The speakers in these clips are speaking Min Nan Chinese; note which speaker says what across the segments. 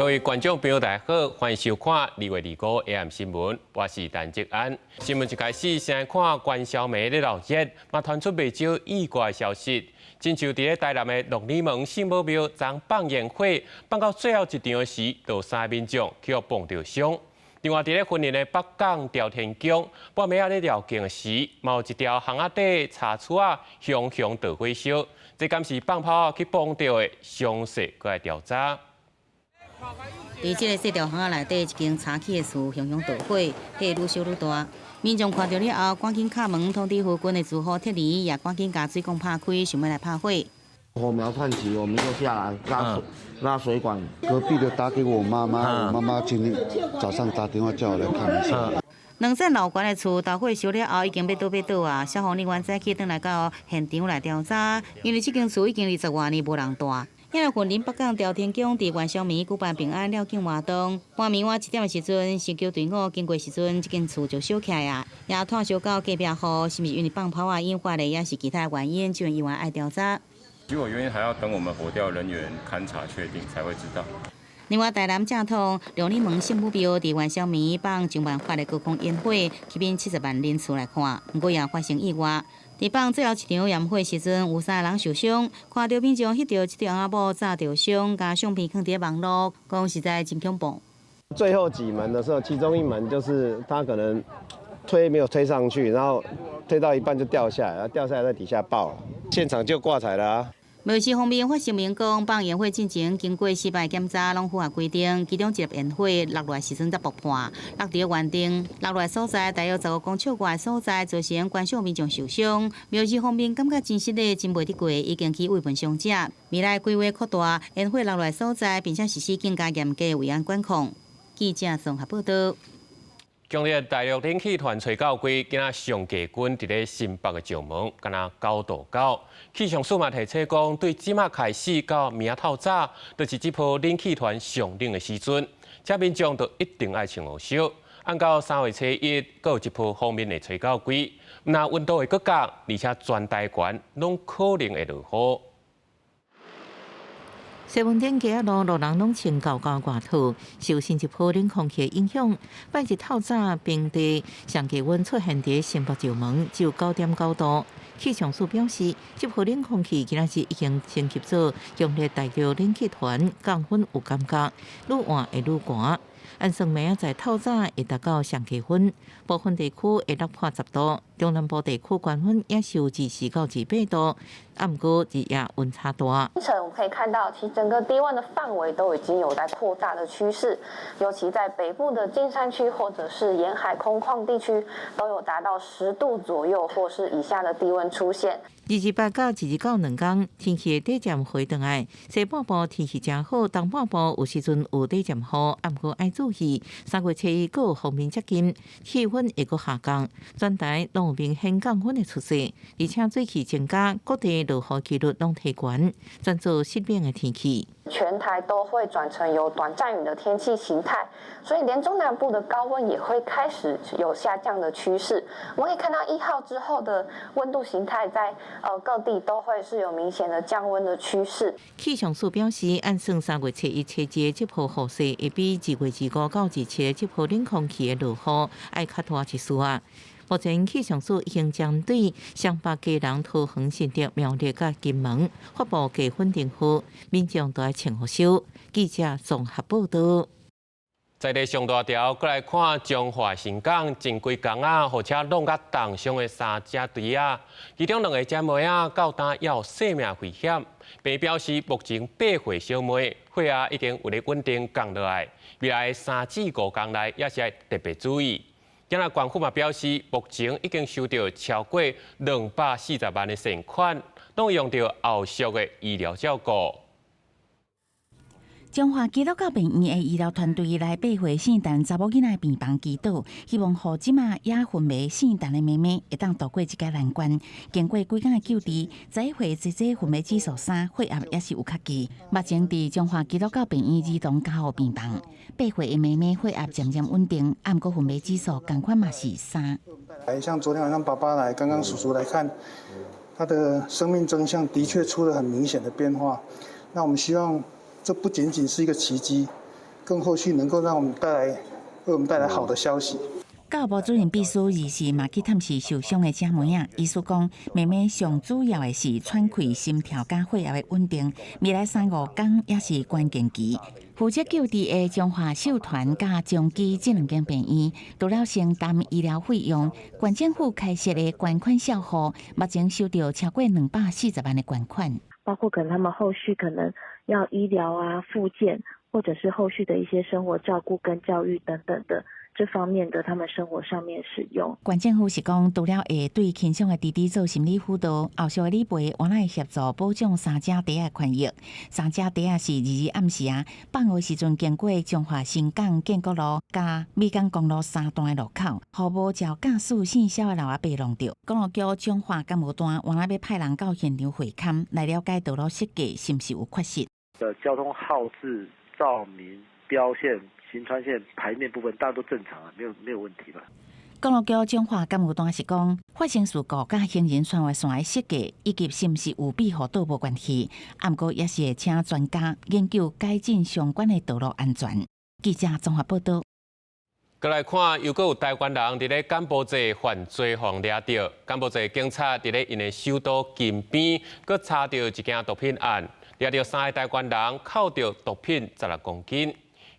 Speaker 1: 各位觀眾朋友，大家好，歡迎收看2月25 AM 新聞，我是陳哲安。新聞一開始，先來看元宵暝咧鬧熱，嘛傳出袂少意外消息。親像佇咧台南的鹿耳門聖母廟，昨放煙火，放到最後一場時，就三个民眾去予碰著傷。另外，佇咧雲林的北港朝天宮，半暝仔咧繞境時，嘛有一條巷仔底柴厝仔熊熊著火燒，這敢是放炮去碰著的？詳細閣來調查。
Speaker 2: 佇這个細條巷仔內底，一間柴起的厝熊熊著火，火愈燒愈大。民眾看著了後，趕緊敲門通知附近的住戶撤離，也趕緊共水管拍開，想欲來拍火。
Speaker 3: 火苗竄起，我們就下來拉水拉水管。
Speaker 4: 隔壁的打給我媽媽，我媽媽今天早上打電話叫我來看一下。
Speaker 2: 兩層樓懸的厝著火燒了後，已經欲倒欲倒啊！消防人員早起轉來到現場來調查，因為這間厝已經20外年無人蹛。遐個雲林北港朝天宮佇元宵暝舉辦平安繞境活動，半暝倚1點的時陣，神轎隊伍經過時陣，這間厝就燒起來啊！也炭燒到隔壁戶，是毋是因為放炮仔引發的，抑是其他原因，這陣猶原愛調查。
Speaker 5: 起火原因還要等我們火調人員勘查確定才會知道。
Speaker 2: 另外，台南正統鹿耳門聖母廟佇元宵暝放上萬發的高空煙火，吸引70萬人次來看，毋過也發生意外。佇放最後一場焰火時陣，有三個人受傷，看著民眾翕著這條翁仔某炸著傷，共相片放佇網路，講實在真恐怖。
Speaker 6: 最後幾門的時候，其中一門就是他可能推沒有推上去，然後推到一半就掉下來，然後掉下來在底下爆了，現場就掛彩了啊。
Speaker 2: 廟宇方面發聲明講，放煙火進前經過四擺檢查，攏符合規定。其中一粒煙火落落來時陣才爆破，落佇原定落落來所在大約15公尺外所在，造成觀賞民眾受傷。廟宇方面感覺真失禮，真袂得過，已經去慰問傷者。未來規劃擴大煙火落落來所在，並且實施更加嚴格維安管控。記者綜合報道。
Speaker 1: 強烈大陸冷氣團吹到鬼，今仔上低溫佇咧新北的石門，敢若9度9。氣象署嘛提醒講，對這馬開始到明仔透早，就是這波冷氣團上冷的時陣，遮民眾就一定愛穿厚衫。按到3月初一，閣有一波鋒面會吹到鬼，毋但溫度會閣降，而且全台灣攏可能會落雨。
Speaker 7: 西門町街仔路路人攏穿厚厚外套，受新一波冷空氣影響，拜日透早平地上低溫出現佇新北石門只有9.9度。氣象署表示，這波冷空氣今仔日已經升級做強烈大陸冷氣團，降溫有感覺，愈晚會愈寒。按算明仔載透早會達到上低溫，部分地區會落破10度，中南部地區高溫也是有24到28度，啊，毋過日夜溫差大。
Speaker 8: 清晨我們可以看到，其實整個低溫的範圍都已經有在擴大的趨勢，尤其在北部的金山區或者是沿海空曠地區，都有達到10度左右或是以下的低溫出現。
Speaker 7: 28到29兩天，天氣會短暫回轉來，西半部天氣誠好，東半部有時陣有短暫雨，啊，毋過愛注意，3月初一閣有鋒面接近，氣溫會閣下降，全台攏有明顯降溫的趨勢，而且水汽增加，各地落雨幾率攏提懸，轉做濕冷的天氣。
Speaker 8: 全台都會轉成有短暫雨的天氣形態，所以連中南部的高溫也會開始有下降的趨勢。我們可以看到1號之後的溫度形態在各地都會是有明顯的降溫的趨勢。
Speaker 7: 氣象署表示，按算3月初一、初二這波雨勢會比2月25到27這波冷空氣的落雨愛較大一絲仔。目前氣象署已經針對雙北、基隆、桃園、新竹、苗栗佮金門發布低粉警報，民眾都愛穿厚衫。記者綜合報道。
Speaker 1: 在地上大條，閣來看彰化伸港前幾工仔，予車挵甲重傷的三隻豬仔，其中兩个姐妹仔到今猶有性命危險。病院表示，目前8歲小妹血壓已經有咧穩定降落來，未來3至5工內也是愛特別注意。今仔縣府嘛表示，目前已經收到超過240萬的善款，攏用著後續的醫療照顧。
Speaker 9: 彰化基督教病院的醫療團隊來8歲姓陳查某囡仔的病房祈禱，希望予這馬也昏迷姓陳的妹妹會當渡過這个難關。經過幾工的救治，11歲姐姐昏迷指數3，血壓也是有較低。目前佇彰化基督教病院兒童加護病房，八歲的妹妹血壓漸漸穩定，毋過昏迷指數仝款嘛是3。
Speaker 10: 像昨天晚上爸爸來，剛剛叔叔來看，他的生命徵象的確出了很明顯的變化。那我們希望，這不僅僅是一個奇蹟，更後續能夠讓我們帶來為我們帶來好的消息。
Speaker 9: 教育部主任秘書二時嘛去探視受傷的姐妹仔，醫師講，妹妹上主要的是喘氣、心跳佮血壓的穩定，未來三五工也是關鍵期。負責救治的中華秀團佮中基這兩間病院，除了承擔醫療費用，縣政府開設的捐款小戶，目前收到超過240萬的捐款。
Speaker 11: 包括可能他們後續可能要醫療啊、復健，或者是後續的一些生活照顧跟教育等等的。這方面的他們生活上面使用。
Speaker 9: 縣政府是講，除了會對輕傷的弟弟做心理輔導，後續的理賠，原來會協助保障三隻豬仔的權益。三隻豬仔是22暗時啊，放雨時陣經過彰化新港建國路佮美港公路三段的路口，予無照駕駛姓蕭的老阿伯撞著。公路局彰化感務段原來欲派人到現場會勘，來了解道路設計是毋是有缺失。
Speaker 12: 的交通號誌、照明、標線、行穿線牌面部分，大家都正常啊，沒有問題吧？
Speaker 9: 公路局彰化感務段是講，發生事故佮行人穿越線的設計，以及是毋是有庇護都無關係。毋過也是會請專家研究改進相關的道路安全。記者綜合報道。
Speaker 1: 閣來看，又閣有台灣人佇咧柬埔寨犯罪予人掠著。柬埔寨警察佇咧𪜶的首都金邊，閣查著一件毒品案，掠著三个台灣人，扣著毒品16公斤。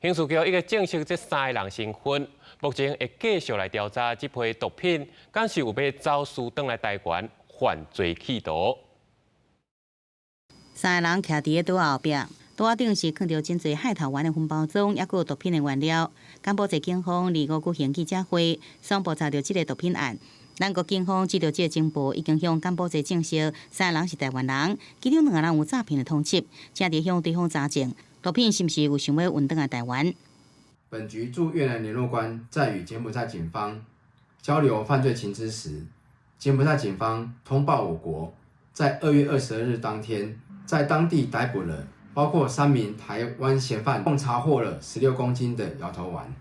Speaker 1: 刑事局已經證實這三个人身份，目前會繼續來調查這批毒品，敢是有欲走私轉來台灣犯罪企圖。
Speaker 2: 三个人徛佇咧桌後壁，桌仔頂是囥著真濟海頭丸的分包裝，抑閣有毒品的原料。柬埔寨警方25舉行記者會，宣布查著這个毒品案。咱國警方接著這个情報，已經向柬埔寨證實三个人是台灣人，其中兩个人有詐騙的通緝，正佇向對方查證毒品是毋是有想欲運轉來台灣。
Speaker 13: 本局駐越南聯絡官在與柬埔寨警方交流犯罪情資時，柬埔寨警方通報我國，在2月22日當天，在當地逮捕了包括三名台灣嫌犯，共查獲了16公斤的搖頭丸。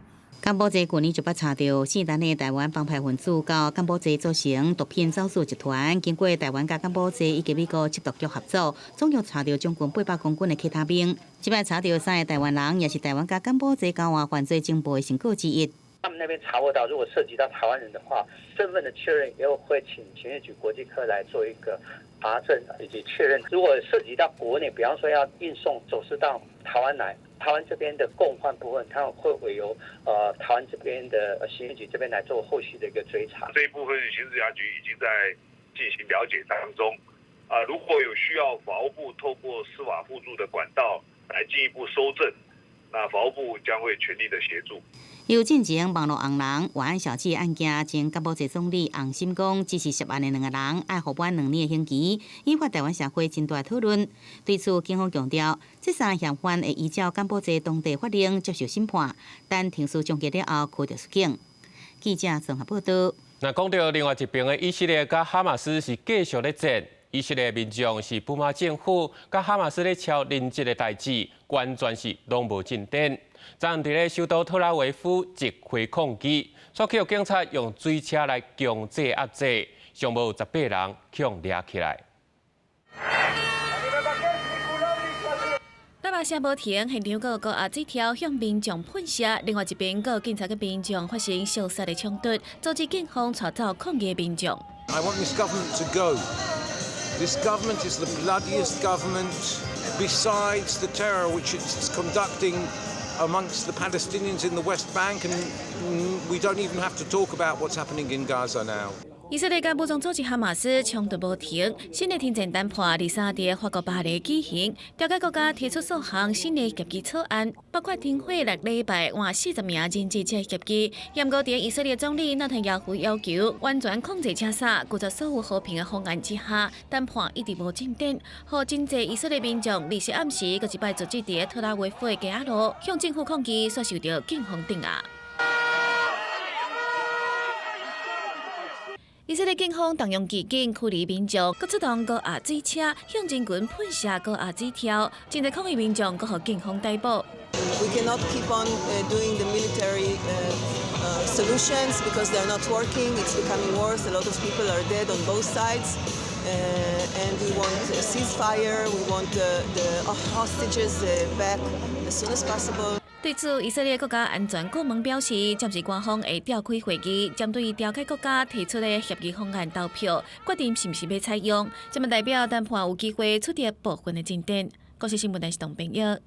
Speaker 2: 柬埔寨去年就捌查著姓陳的台灣幫派分子佮柬埔寨組成毒品走私集團，經過台灣佮柬埔寨以及美國緝毒局合作，總共查著將近800公斤的 K 他命。這擺查著三个台灣人，也是台灣佮柬埔寨交換犯罪情報的成果之一。
Speaker 14: 他們那邊查獲到，如果涉及到台灣人的話，身份的確認也會請刑事局國際科來做一個查證以及確認。如果涉及到國內，比方說要運送走私到台灣來，台灣這邊的共犯部分，他們會委由台灣這邊的刑事局這邊來做後續的一個追查。
Speaker 15: 這一部分刑事局已經在進行了解當中，啊，如果有需要，法務部透過司法互助的管道來進一步搜證，那法務部將會全力的協助。
Speaker 2: 由進前網路紅人晚安小姐案件，前柬埔寨總理洪森講，支持涉案的兩個人愛服滿2年的刑期，引發台灣社會真大討論。對此，警方強調，這三個嫌犯會依照柬埔寨當地法令接受審判，等程序終結了後，驅逐出境。記者綜合報道。
Speaker 1: 那講著另外一邊的以色列佮哈馬斯是繼續咧戰，以色列民眾是不滿政府佮哈馬斯咧敲人質的代誌，完全是攏無進展。昨昏佇咧首都特拉維夫集會抗議，煞予警察用水車來強制壓制，上無18人予掠起來。
Speaker 16: 喇叭聲無停，現場閣有高壓水柱向民眾噴射，另外一邊閣有警察佮民眾發生相殺的衝突，阻止警方帶走抗議的民眾。
Speaker 17: I want this government to go. This government is the bloodiest government. Besides the terror which it's conducting amongst the Palestinians in the West Bank, and we don't even have to talk about what's happening in Gaza now.
Speaker 16: 以色列佮武裝組織哈馬斯衝突無停，新的停戰談判23佇法國巴黎舉行，調解國家提出數項新的協議草案，包括停火6禮拜換40名人質這協議。毋過佇以色列總理納坦雅胡要求完全控制加沙，拒絕所有和平的方案之下，談判一直無進展。予真濟以色列民眾24暗時閣一擺聚集佇特拉維夫的街仔路，向政府抗議，煞受著警方鎮壓。以色列警方動用機警驅離民眾，閣出動高壓水車向人群噴射高壓水柱，真濟抗議民眾閣予警方逮捕。
Speaker 18: We cannot keep on doing the military solutions because they're not working. It's becoming worse. A lot of people are dead on both sides. And we want a ceasefire. We want the hostages back as soon as possible.
Speaker 16: 對此，以色列國家安全顧問表示，暫時官方會召開會議，針對調解國家提出的協議方案投票，決定是毋是欲採用。這嘛代表談判有機會取得部分的進展。國視新聞電視董編譯。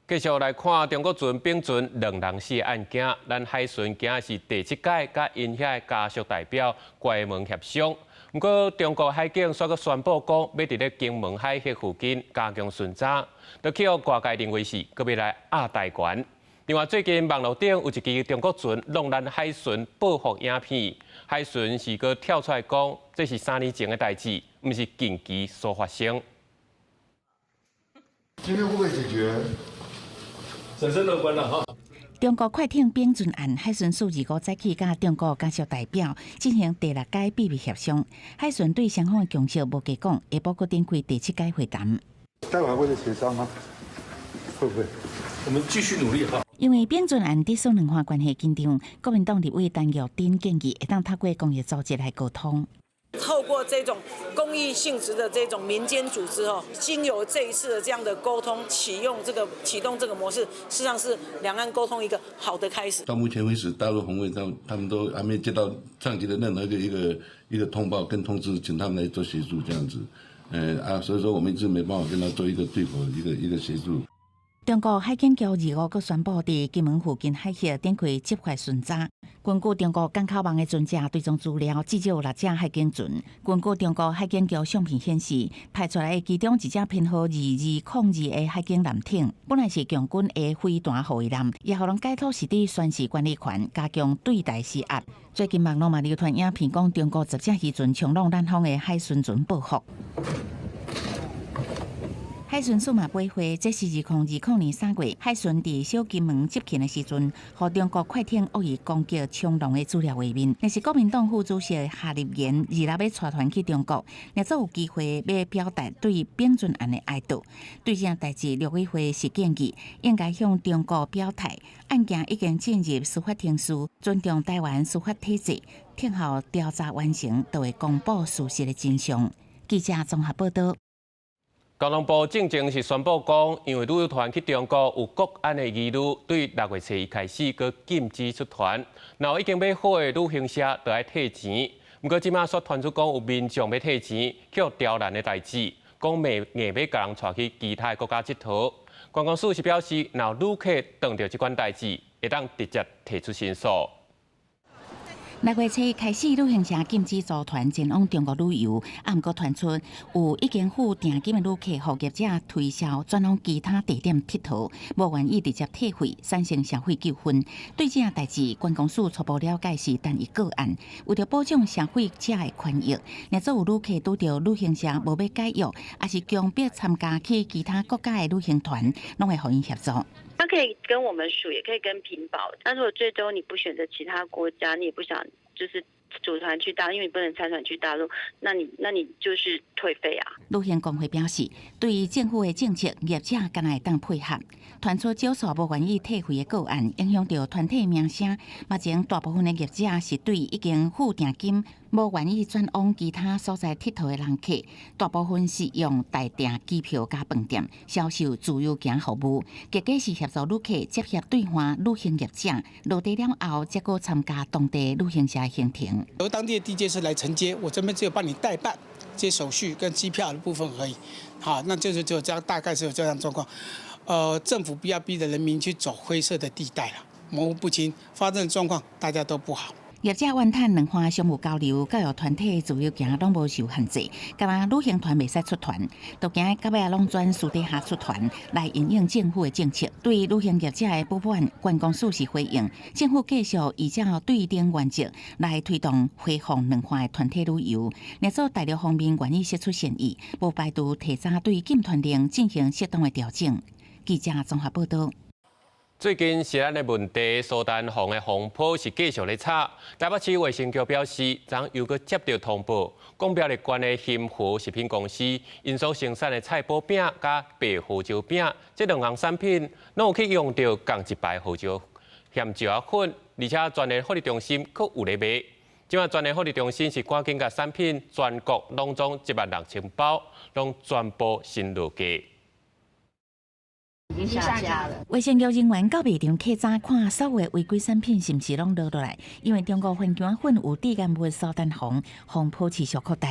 Speaker 1: 繼續來看中國船丙船兩人死案件，咱海巡今是第七擺佮𪜶遐家屬代表關門協商。毋過中國海警煞閣宣布講，欲佇咧金門海域附近加強巡查，都去予外界認為是閣欲來壓台灣。另外，最近網路頂有一支中國船弄咱海巡報復影片，海巡是閣跳出來講，這是3年前的代誌，毋是近期所發生。
Speaker 4: 今天會不會解決？
Speaker 19: 審慎樂觀啦，哈。
Speaker 9: 中國快艇丙船案，海巡署25早起佮中國家屬代表進行第六屆秘密協商。海巡對雙方的共識無加講，下晡閣展開第七屆會談。
Speaker 4: 待會還會再協商嗎？會不會？
Speaker 19: 我們繼續努力哈。
Speaker 9: 因為丙船案致使兩岸關係緊張，國民黨立委陳玉珍建議會當透過公益組織來溝通。
Speaker 20: 透過這種公益性質的這種民間組織哦，經由這一次的這樣的溝通，啟動這個模式，事實上是兩岸溝通一個好的開始。
Speaker 21: 到目前為止，大陸紅衛他們都還沒接到上級的任何一個通報跟通知，請他們來做協助這樣子。所以說我們一直沒辦法跟他做一個對口一個協助。
Speaker 9: 中國海警局25閣宣布，佇金門附近海域展開執法巡查。根據中國港口網的船隻追蹤資料，至少有六隻海警船。根據中國海警局相片顯示，拍出來的其中一隻編號2202的海警艦艇，本來是共軍的飛彈護衛艦，也予人解讀是佇宣示管理權，加強對台施壓。最近網路嘛流傳影片，講中國10隻漁船衝挵咱方的海巡船報復。海巡署嘛回憶，這是2020年3月海巡佇小金門執勤的時陣，予中國快艇惡意攻擊衝浪的資料畫面。若是國民黨副主席夏立言二六欲帶團去中國，若做有機會欲表達對丙船案的哀悼。對這件代誌，陸委會是建議應該向中國表態，案件已經進入司法程序，尊重台灣司法體制，聽候調查完成，就會公布事實的真相。記者綜合報道。
Speaker 1: 交通部進前是宣布講，因為旅遊團去中國有國安的疑慮，對6月初一開始閣禁止出團。若已經買好的旅行社就愛退錢。毋過這馬煞傳出講有民眾欲退錢，去予刁難的代誌，講袂硬欲共人帶去其他國家𨑨迌。觀光署是表示，若旅客碰著這款代誌，會當直接提出申訴。
Speaker 9: 6月初一開始，旅行社禁止組團前往中國旅遊，啊，毋過傳出有已經付訂金的旅客，予業者推銷轉往其他地點𨑨迌，無願意直接退費，產生社會糾紛。對這件代誌，觀光署初步了解是單一個案，為著保障消費者的權益，若做有旅客拄著旅行社無欲解約，抑是強迫參加去其他國家的旅行團，攏會予𪜶協助。
Speaker 22: 他可以跟我們署，也可以跟屏保。但如果最終你不選擇其他國家，你也不想就是組團去大陸，因為你不能參團去大陸，那你就是退費啊。
Speaker 9: 旅行公會表示，對於政府的政策，業者敢若會當配合。傳出少數無願意退費的個案，影響著團體名聲。目前大部分的業者是對已經付訂金、無願意轉往其他所在𨑨迌的人客，大部分是用代訂機票佮飯店銷售自由行服務，結果是協助旅客接洽對岸旅行業者，落地了後，才閣參加當地旅行社行程。
Speaker 23: 由當地的地接社來承接，我這邊只有幫你代辦這手續跟機票的部分而已。好，那就是就這樣，大概是有這樣狀況。政府不要逼着人民去走灰色的地帶了，模糊不清，發生狀況大家都不好。
Speaker 9: 業者怨嘆兩岸商務交流、教育團體自由行攏無受限制，敢若旅行團袂使出團，都驚到尾仔攏轉私底下出團來因應政府的政策。對旅行業者的不滿，觀光署是回應，政府繼續依照對等原則來推動恢復兩岸的團體旅遊。若做大陸方面願意釋出善意，無排除提早對禁團令進行適當的調整。記者綜合報道。
Speaker 1: 最近食安的問題，蘇丹紅的風波是繼續咧炒。台北市衛生局表示，昨又閣接著通報，講苗栗縣的興和食品公司𪜶所生產的菜脯餅佮白胡椒餅，這兩項產品攏有去用著仝一排胡椒鹹椒仔粉，而且全聯福利中心閣有咧賣。這馬全聯福利中心是趕緊共產品全國攏總1萬6千包，攏全部先落架。
Speaker 3: 已經下架了。
Speaker 9: 衛生局人員到賣場稽查，看所有的違規產品是毋是攏落落來。因為中國番薑粉有致癌物蘇丹紅，風波持續擴大。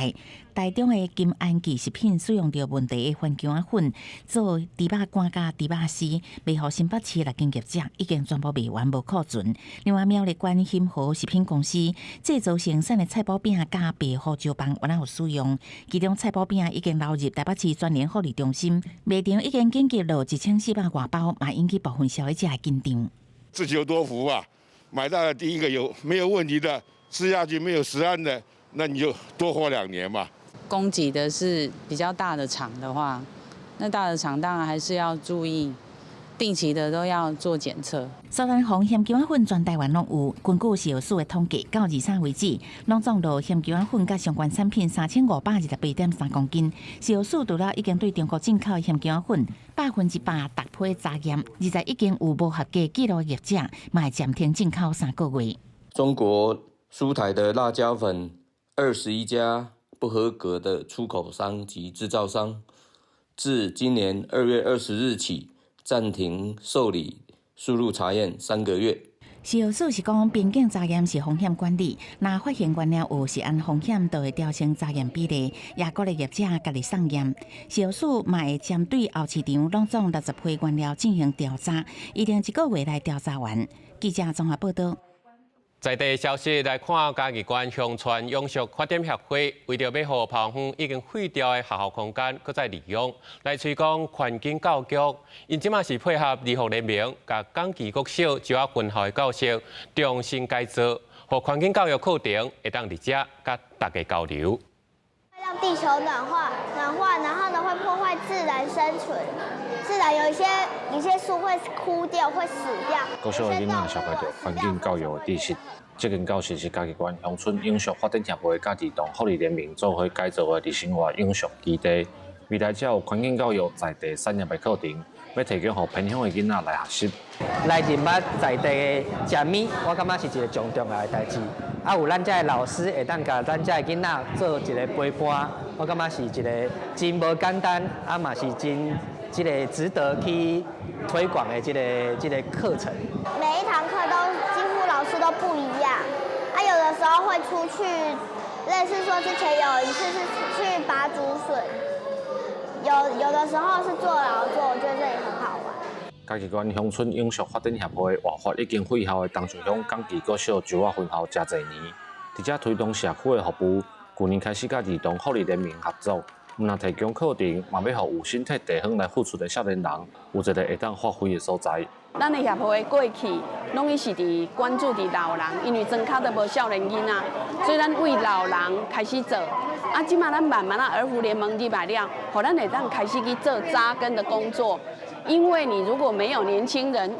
Speaker 9: 台中的金安記食品使用著問題的番薑粉做豬肉乾佮豬肉絲，賣予新北市六間業者已經全部賣完無庫存。另外，苗栗縣興和食品公司製造生產的菜脯餅佮白胡椒棒，原來有使用，其中菜脯餅已經流入台北市全聯福利中心，賣場已經緊急落1400外包，嘛引起部分消費者的緊張。
Speaker 5: 自求多福啊！買到了第一個有沒有問題的，吃下去沒有食安的，那你就多活2年嘛。
Speaker 6: 供給的是比較大的廠的話，那大的廠當然還是要注意，定期的都要做檢測。
Speaker 9: 蘇丹紅鹹薑粉全台灣攏有，根據食藥署的統計，到23為止，攏總落鹹薑粉佮相關產品3528.3公斤。食藥署除了已經對中國進口的鹹薑粉100%逐批查驗，21間有無合格記錄的業者，嘛會暫停進口3個月。
Speaker 24: 中國輸台的辣椒粉21家不合格的出口商及製造商，自今年2月20日起暫停受理輸入查驗3個月。
Speaker 9: 食藥署是講，邊境查驗是風險管理，若發現原料有食安風險，就會調升查驗比例，也鼓勵業者家己送驗。食藥署嘛會針對後市場攏總60批原料進行調查，預定一個月內調查完。記者綜合報道。
Speaker 1: 在地消息來看，嘉義縣鄉村永續發展協會為著欲予拋荒已經廢掉的學校空間，閣再利用來推廣環境教育。𪜶這馬是配合兒福聯盟，共港旗國小石仔分校的教室重新改造，予環境教育課程會當佇遮佮大家交流。
Speaker 25: 讓地球暖化，暖化，然後呢會破壞自然生存，自然有一些樹會枯掉，會死掉。
Speaker 26: 國小的囡仔學習著環境教育的知識。這間教室是嘉義縣鄉村永續發展協會佮兒童福利聯盟做伙改造的日生活永續基地。未來遮有環境教育在地產業的課程，欲提供予偏鄉的囡仔來學習。
Speaker 27: 來認捌在地的食物，我感覺是一個上重要的代誌。啊，有咱遮的老師會當共咱遮的囡仔做一個陪伴，我感覺是一個真無簡單，啊嘛是真這個值得去推廣的這個課程。
Speaker 25: 每一堂課都幾乎老師都不一樣，啊，有的時候會出去，類似說之前有一次是去拔竹筍，有的時候是做勞作，我覺得這裡很好玩。
Speaker 26: 嘉義縣鄉村永續發展協會活化已經廢校的東石鄉港旗國小石仔分校誠濟年，佇遮推動社區的服務。去年開始佮兒童福利聯盟合作，毋但提供課程，嘛欲予有心替地方來付出的少年人，有一個會當發揮的所在。
Speaker 28: 咱的協會過去攏是佇關注佇老人，因為莊跤都無少年囡仔，所以咱為老人開始做。啊，這馬咱慢慢仔兒福聯盟入來了，予咱會當開始去做紮根的工作。因為你如果沒有年輕人，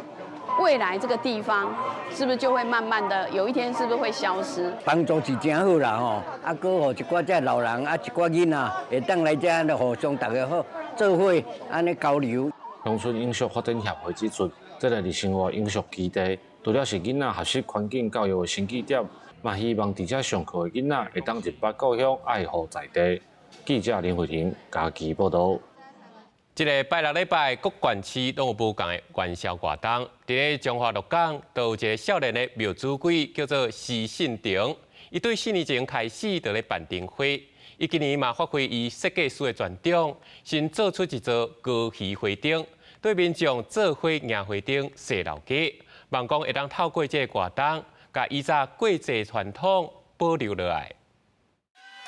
Speaker 28: 未來這個地方是不是就會慢慢的有一天是不是會消失？
Speaker 29: 幫助是真好啦吼，啊，閣予一寡這老人啊，一寡囡仔會當來遮互相大家好做伙按呢交流。
Speaker 26: 鄉村永續發展協會指出，這個日生活永續基地，除了是囡仔學習環境教育的新起點，嘛希望佇遮上課的囡仔會當認捌故鄉，愛護在地。記者林慧婷嘉義報導。
Speaker 1: 這个拜六禮拜，各縣市攏有無仝的元宵活動。佇咧彰化鹿港，就有一个少年的廟主鬼，叫做施信廷。伊對4年前開始就咧辦燈會，伊今年嘛發揮伊設計師的專長，新做出一座高魚花燈，對民眾做伙迎花燈、踅老街，望講會當透過這个活動，共以早過節傳統保留落來。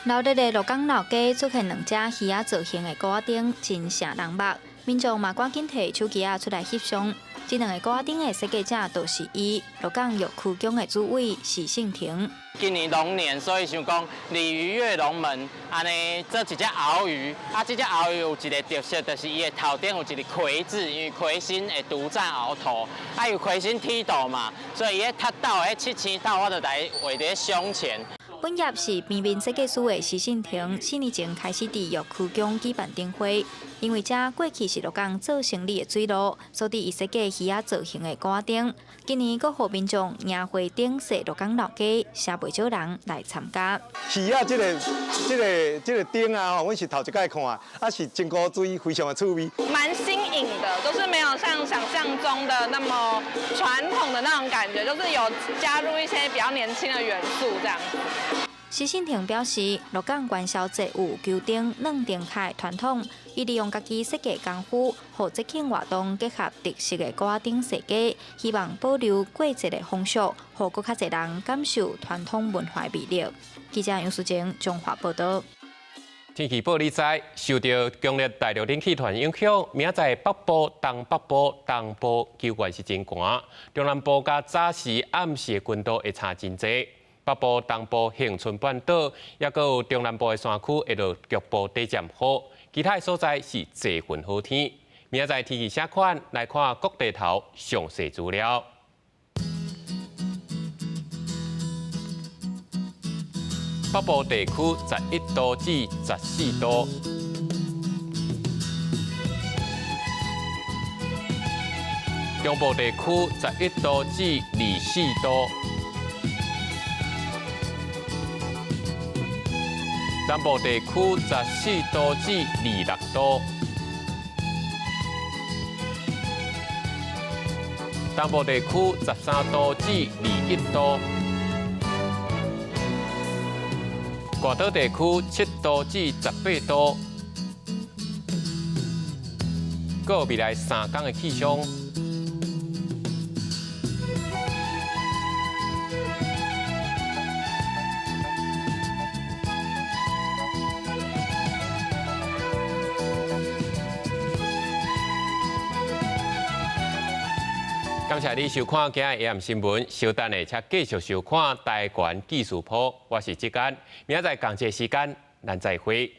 Speaker 30: 鬧熱的鹿港老街出現兩隻魚仔造型的鼓仔燈，真爍人目。民眾嘛趕緊提手機仔出來翕相。這兩个鼓仔燈的設計者就是伊，鹿港玉虛宮的主委許信廷。
Speaker 31: 今年龍年，所以想講鯉魚躍龍門，按呢做一隻鰲魚。啊，這隻鰲魚有一个特色，就是伊的頭頂有一个魁字，因為魁星會獨佔鰲頭。啊，有魁星踢斗嘛，所以伊彼踢斗，彼七星斗，我就來畫佇胸前。
Speaker 30: 本業是平面設計師的施信廷，4年前開始佇玉虛宮舉辦燈會，因為這過去是鹿港做生理的水路，所以伊設計魚仔造型的鼓仔燈。今年閣予民眾迎花燈踅鹿港老街，也袂少人來參加。
Speaker 2: 魚仔這個燈啊，阮是頭一擺看，啊是真古錐，非常的趣味。
Speaker 3: 蠻新穎的，就是沒有像想象中的那麼傳統的那種感覺，就是有加入一些比較年輕的元素這樣子。
Speaker 30: 施信廷表示，鹿港元宵節有求燈、軟燈卡的傳統，伊利用家己設計功夫，予節慶活動結合特色的鼓仔燈設計，希望保留過節的風俗，予閣較濟人感受傳統文化魅力。記者楊淑貞綜合報導。
Speaker 1: 天氣報你知，受著強烈大陸冷氣團影響，明仔載北部、東北部、東部九縣是真寒，中南部佮早時暗時的溫度會差真濟。北部、東部、恆春半島，抑閣有中南部的山區會落局部短暫雨，其他的所在是濟雲好天。明仔載天氣啥款？來看各地頭詳細資料。北部地區11度至14度，中部地區11度至24度，南部地區14度至26度，東部地區13度至21度。外島地區7度至18度，閣有未來3天的氣象。感謝你收看今日 AM 新聞，稍等下，請繼續收看台灣技術鋪。我是志堅，明仔載仝一个時間，咱再會。